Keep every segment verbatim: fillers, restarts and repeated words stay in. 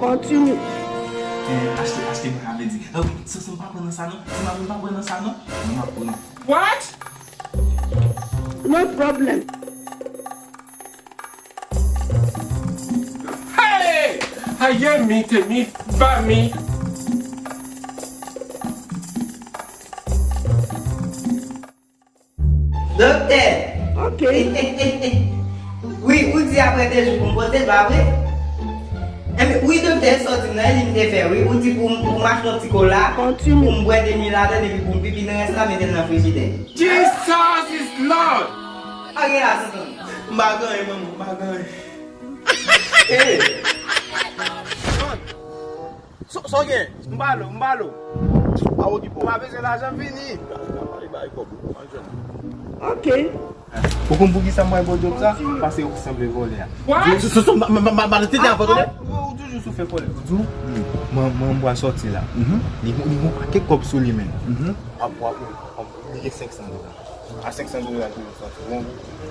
Kontinye. Eh, achte, achte mwen avèdi. Ah wi, Soso, m pa pran nan sa non. Ti Mami, m pa pran nan sa non. Mwen m ap pran. What? No problem. Hey! Aye mi te mi ba mi. Doktè! Ok. Wi, ou di apre de jou pou m pote l, pa vre? Enben, wi, doktè, sa w di m nan, e li m te fè, wi. Ou di pou m, pou m achte yon ti kola, pou m bwè demi ladann, epi pou m pipi nan rès la, mete l nan frijidè. Jesus is Lord! Pa gen la, Sonson. M pa gen anyen, manman, m pa gen anyen. Hey! Sa w gen? M ba l ou, m ba l ou. Pa okipe w. Ou pa bezwen lajan, vini. Ok. Ou konn poukisa m pral ba w djòb sa? Paske ou sanble vòlè a. What? Sonson, m pa tete avè w, tande? Ou toujou sou fè kòlè. Ou di w, mwen, mwen, m pral sòti la. Li gon, li gon pakèt kòb sou li, men. W ap, w ap, w ap, li gen senk san dola. A senk san dola ki yo sòti. Bon,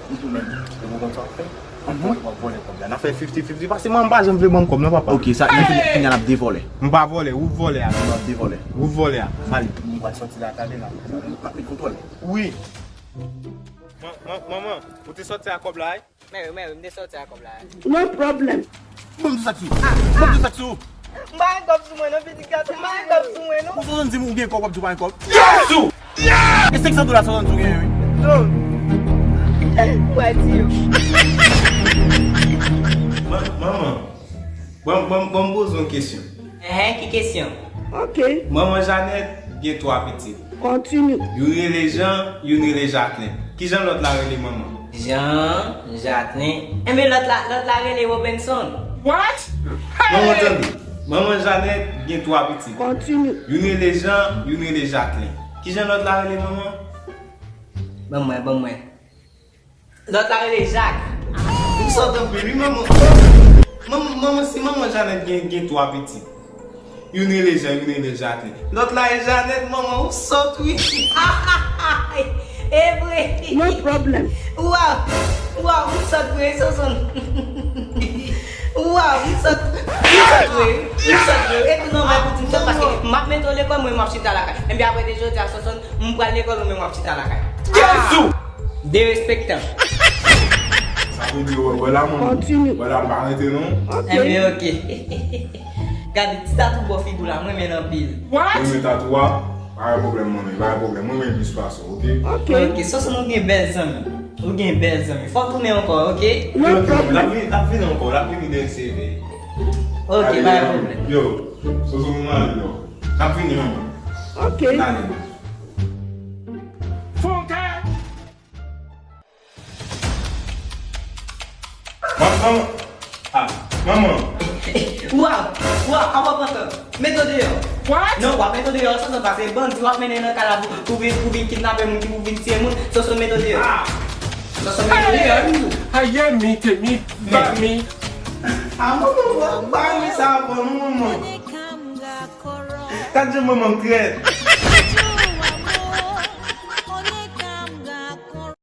e pou konn sa w fè. W ap vòlè, w ap vòlè kòb la. N a fè fifty fifty, paske mwen, m pa janm vle ban m kòb non, papa. Ok, sa, kounye a n ap de vòlè. M pa vòlè, ou vòlè a. M ap de vòlè. Ou vòlè a. Mali, m pral sòti la, tande la. M ap met kontwòl. Wi. Man-, man-, manman, ou te sòti ak kòb la, wi? Mèwi, mèwi, m te sòti ak kòb la, wi. No problem. Ban m di sa ki sou. Ban m di sa ki sou. M pa gen kòb sou mwen non, pitit gason, m pa gen kòb sou mwen non. Ou sot di m ou gen kòb, w ap di w pa gen kòb. Yes! E senk san dola sa w di w genyen, wi. Non. Ou a di yo. Man-, manman, ban, ban, ban m poze yon kesyon. Enhen, ki kesyon? Ok. Manman Janèt gen twa pitit. Kontinye. Youn rele Jan, youn rele Jaklin. Kijan lòt la rele manman? Jan, Jaklin. Enben lòt la, lòt la rele Robinson. What? Manman, tande. Manman Janèt gen twa pitit. Kontinye. Youn rele Jan, youn rele Jaklin. Kijan lòt la rele manman? Ban mwen, ban mwen. Lòt la rele Jak. Ou sòt anpil, wi, manman. Manman, manman, si manman Janèt gen, gen twa pitit. Youn rele Jan, youn rele Jaklin. Lòt la e Janèt, manman, ou sòt, wi. E vre. No problem. Waw, waw, ou sòt vre, Sonson. Waw, ou sòt, ou sòt vre, ou sòt vre. E tou nòmal pou di m sòt paske m ap mete w lekòl, mwen m ap chita lakay. Enben apre de jodi a, Sonson, m pral lekòl, ou menm w ap chita lakay. Jezi! Derespektan. Sa vle di, wè, wè la, mwen. Kontinye. Wè la, m pa rete, non. Ok. Enben, ok. Gade, ti tatou bò figi w la, mwen renmen l anpil. What? Mwen renmen tatou a, pa gen pwoblèm, mwen, pa gen pwoblèm. Mwen renmen l plis pase w, ok? Ok. Ok, Sonson, ou gen bèl zanmi. Ou gen bèl zanmi. Fò w tounen ankò, ok? No problem. L ap vin, l ap vin ankò, l ap vin dèyè seve. Ok, pa gen pwoblèm. Yo, Sonson, mwen ale, yo. L ap vini, manman. Ok. N ale. Fonte! Manman! Ah, manman! Waw! Waw! Apa pantan! Mete w deyò! What? Non, w ap mete w deyò, Sonson, paske bandi w ap mennen nan kay la pou, pou vin, pou vin kidnape moun, ki pou vin tiye moun, Sonson mete w deyò. Ah! Sonson mete w deyò, wi. Aye mi te mi ba mi. Ah, manman, ba mi sa ankò, non, manman. Gad jan manman trèt.